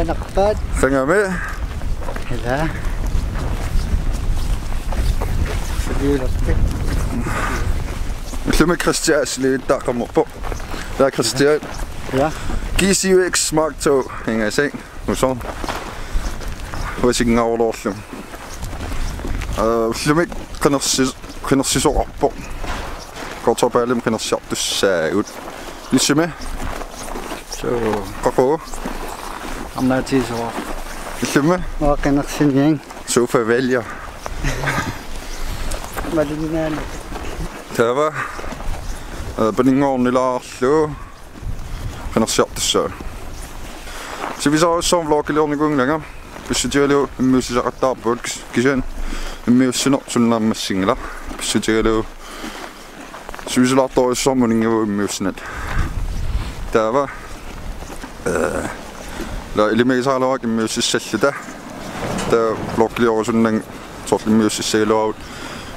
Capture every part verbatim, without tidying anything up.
Nappaat. Sangami. Ila. Siviulertik. Ullumi Christian asliivittaaqqammerpoq. Ila Christian. Ja. G C U X Mark to. Ingasik. Usoq. Uasinngaaruloorlumi. Aa, ullumi qinersi-, qinersisoqarpoq. Kortopaalimi qinersiartussaagut. Nissimi? Suu. Qaqugu? Arnaatigisoqarpoq. Illimmi? Uanga qinersiniarpara. Sofa vælger. Malinnaani. Taava. Aa, paningoornilaarlu. Qinersiartussaagut. Sivisarujussuarmik vlogiliornikuunngilanga. Pissutigalugu immiussisaqattaarpugut kis-, kisianni immiussineq suna naammassinngilaq. Pissutigalugu sivisulaartorujussuarmik uninngavugut immiussineq. Taava. Ee, ila ilimagisaraluarakku immiussissalluta. Taava vlogiliorusunnanga soorlu immiussissagaluarutta.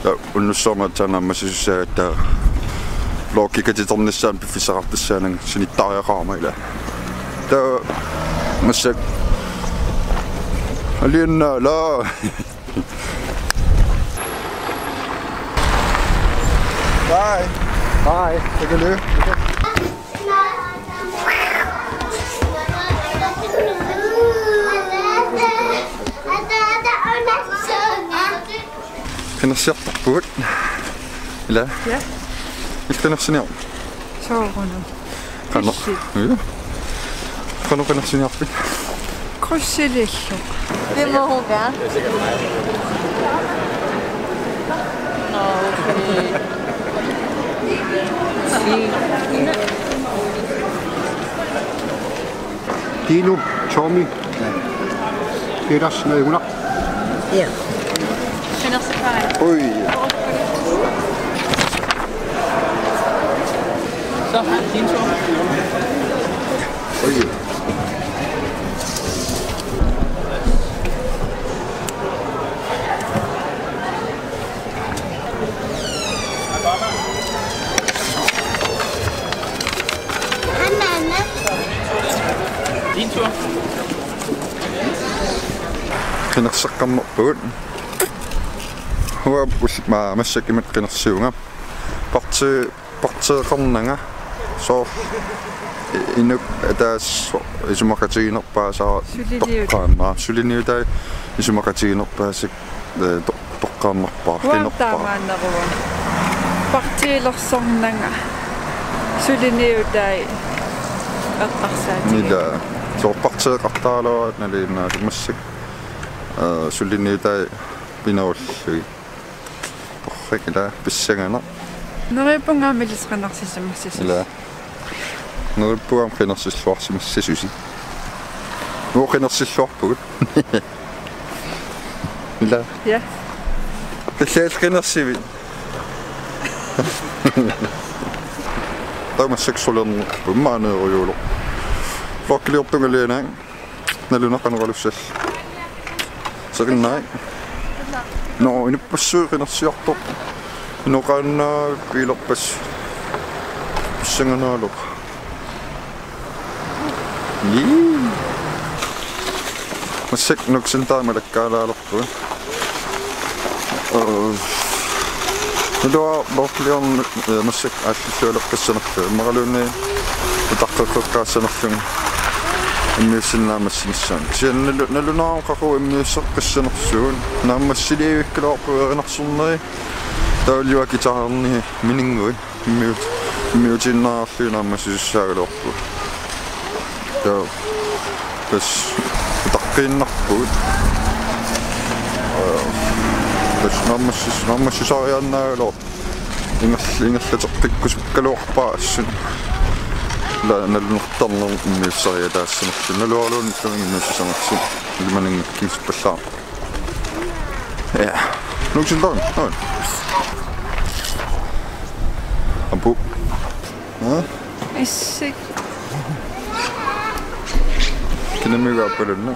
Ja, unnussuarmik aatsaat naammassisussaagatta. Vlogi katiternissaanut piffissaqartussaananga sinittariaqarama ila. Taava massakkut aliannaala. Bye. Bye. Toodaluu. Qinersiartorpugut. Ila? Ja. Illit qinersiniarpit? Soorunami. Qanoq? Illit? Ja. Qanoq qinersiniarpit? Krydsiliillu. Hvem er hun, ja? Nå, okay. Sige. Dino, Tommy, Peters, Naguna. Ja. Ui. Så, din tur. Ui. Din tur. Qinerseqqammerpugut. Uanga pul-, ma-, massakkut imatut qinersivunga. Parti-, partiiqarnanga. Soorlu i-, inuk ataaseq isumaqatiginerpaasara. Suliniut. Toqqaannaq. Suliniutai isumaqatiginerpaasakka, ee, to-, toqqaannarpara. Uanga qinerpara. Taamaanneruvoq. Partiilersornanga. Suliniutai eqqarsaatigaat. Ila. Soorlu partiiqartaraluaratta nalinginnaasumik massakkut. Ee, suliniutai pinavullugit. Torrak ila pissanganaq. Neriuppunga aamma ilissi qinersissimassasusi. Ila. Neriuppunga aamma qinersilluarsimassasusi. Uagut qinersilluarpugut. Ila. Ja. Tassa qinersivit. Taava massakkut sulernerput immaqa aneerujuuloq. Vlogiliortunga Liana. Nalunaq qanoq oqalussalluni. Seqinnaavat. Nå, inuppassuit qinersiartoq. Inoqaannaa piilerpas. Pissanganarpoq. Ii. Massakkut Nuuk Centerimi alakkaalaalerpugut. Ee, naluara vlogiliorneq, ee, massakkut aallillualeqqissanerlugu. Immaqaluunniit utaqqeqqeqqaassanerlunga immiussineq naammassinissaanut. Kisianni nalu-, nalunaarut qaqugu immiusseqqissanersugut. Naammassilivikkaluarpugut erinarsorneri. Taava Joakim Taarni mininnguit. Immiut-, immiutiinnarlugu naammassisussaagaluarpugut. Taava. Tassa utaqqiinnarpugut. Ee, tassa naammassis-, naammassisariaannaagaluarpoq. Ingerl-, ingerlateqqikkusukkaluarpara assut. Ila nalunartarneq immiussariataassanerlugu. Naluaraluunniit immiussisanersut. Ilimananngikkiisippallaarpoq. Ja. Nuuk Centerimi. Nå. Apu. Hä? Issik. Kinamigaappalunna.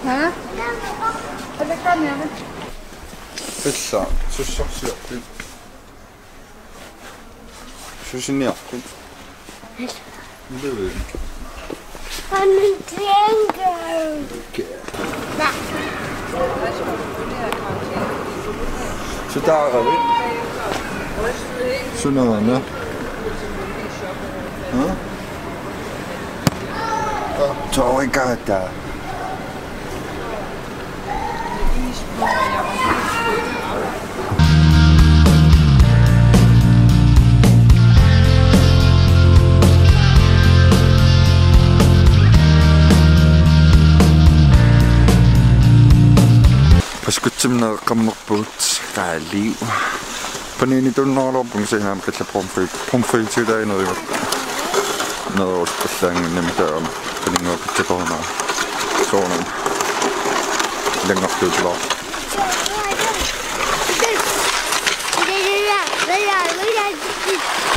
Hä? Alakkaaniaruk. Illa, sussorsiorpit. Susiniarpit. Illa. I'm a stranger. Sutaaravi. Sunaana. Huh? Torikata. Paskutsimik naleqqammerpugut Kaaliu. Paniunituunnarulerpunga sinaama kalla pomfri-, pomfritiulaaginerugut. Neruuspallaanginnami taama paninnguakkatsakornaa. Soorunami. Ilanngartuutilaa.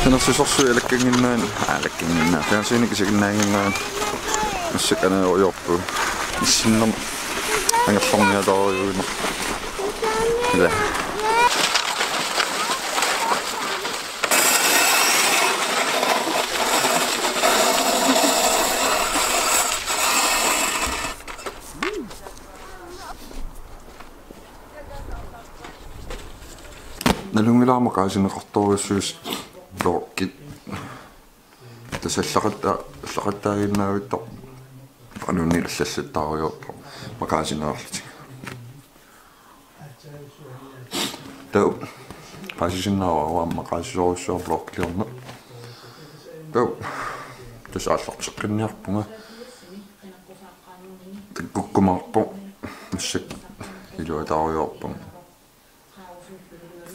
Sinersisorsuit alakkannginnaat, alakkannginnaat. Fjernsyni kisiginnaannginnaat. Massakkut anajoriorpugut. Issinnermut angerlarniataarujuuneq. Ila. Nalunngilara maqaasineqartorujussuusoq vloggit. Tassa allaqatta-, allaqattaaginnavittarpoq. Qanuunniit allallattaarujoorpoq maqaasineerlutik. Taava paasisinnaavara aamma maqaasisorujussuuara vloggiliorneq. Taava tassa aallarteqqinniarpunga. Takkukkumaarpoq. Massakkut iluataarujoorpunga.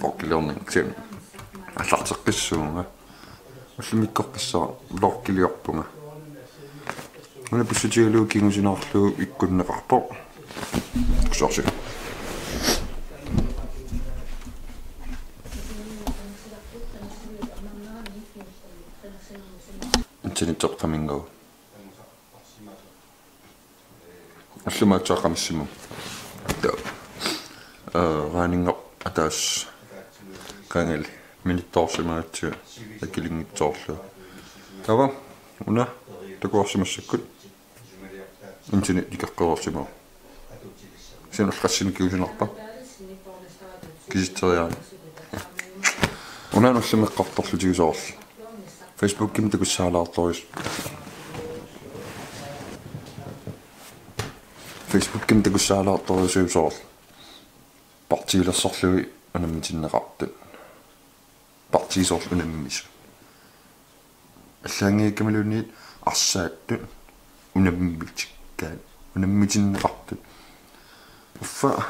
Vloggiliorneq kisianni aallarteqqissuunga. Ullumikkoqqissaaq vloggiliorpunga. Una pissutigalugu kingusinaarlugu ikkunneqarpoq. Soorsi. Internetseqqaminngagu. Ullumi aatsaat qamissimu. Taava. Ee, Raaninnguaq ataaseq kangali minittoorsimagatsigu akilinngitsoorlugu. Taava una takuarsi massakkut internet ikeqqeroorsimavoq. Kisianni ulloqassinnut kingusinarpoq. Kisitseriarami. Unaana ullumi eqqartorlutigu soorlu. Facebookimi takussaalaartorujus-, Facebookimi takussaalaartorujussuuvoq soorlu. Partiilersorlugit unammitinneqartut. Partii soorlu unammisut. Allaanngikkaluunniit arsaattut unammitikkaat. Unammitinneqartut. Uffa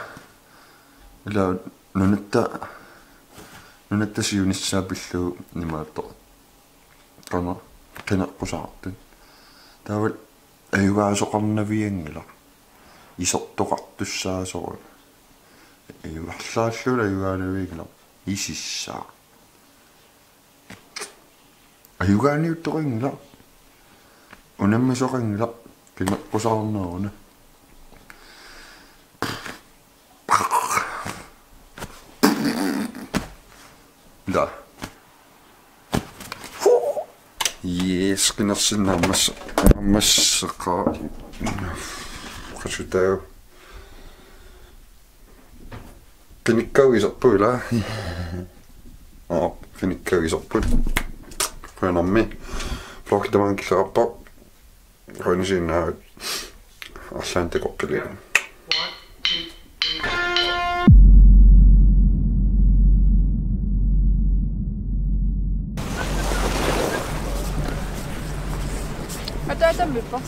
ila nunatta, nunatta siunissaa pillugu imaattoq. Qanoq qineqqusaartut. Taavalu ajugaasoqarnavianngilaq. Isertoqartussaasoq. Ajugaarlaallu ajugaanavianngilaq. Isissaaq. Ajugaaniuttoqanngilaq. Unammisoqanngilaq. Qineqqusaarneruna. Da. Yes, qinersinnaammassa. Aammasseqa. Qasutaava. Qinikkagut iserput ilaa. Aa, qinikkagut iserput. Qujanarmi. Vloggi tamaanga killeqarpoq. Qujanarsuaq. Arlaannik takoqqilaarit. Ataatammiippa.